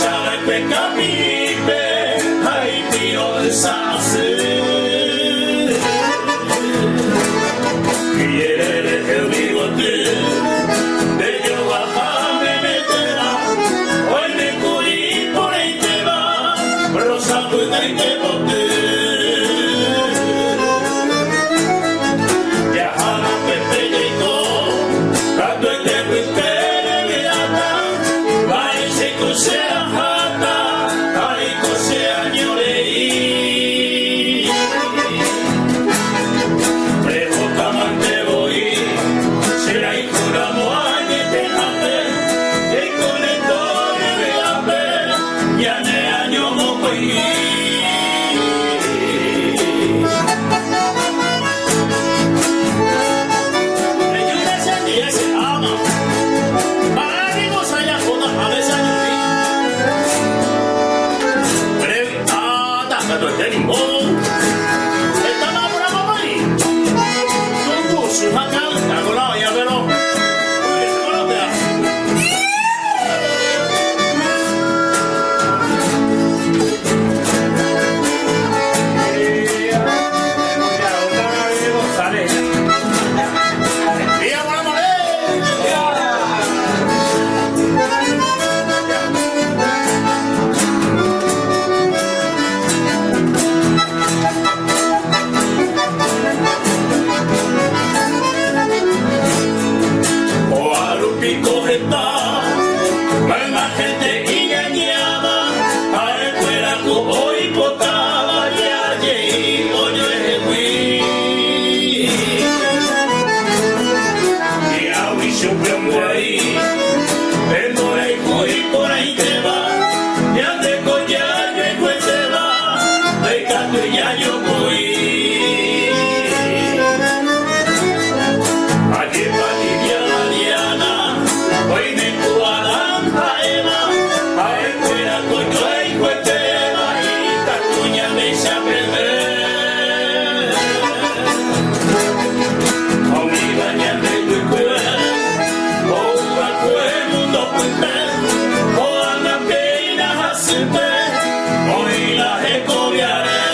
Ohechava'ekue Camille-pe ha ipiro'ysã asy. Ijerére rehe umi goty nde joguaha memetera, oime kuri iporãitéva rosapy'aite poty. Jahána pépe jaiko, katuete pype revy'áta, mba'éichaiko che aháta, aiko che año rei. Rehótamante voi, che rayhu ramo añetehápe, jaikóne tory vy'ápe, ñane año mokõimi. Ko'árupi ko heta mayma hénte iñañáva, ha'ekuéra ko oipotáva jajei ojuehegui. Hi'ag̃ui chupe ombyai pe mborayhu iporãitéva, ñande ko jajuehuetéva ndaikatúi jajopoi. Ajépa Lidia ha Diana oime ku Adán ha Eva, ha'ekuéra ko joayhuetéva ikatu ñandéicha peve. Ha umíva ñande ypykue ouva'ekue mundo pype, ko'ág̃a péina hasýpe oĩ la hekoviare.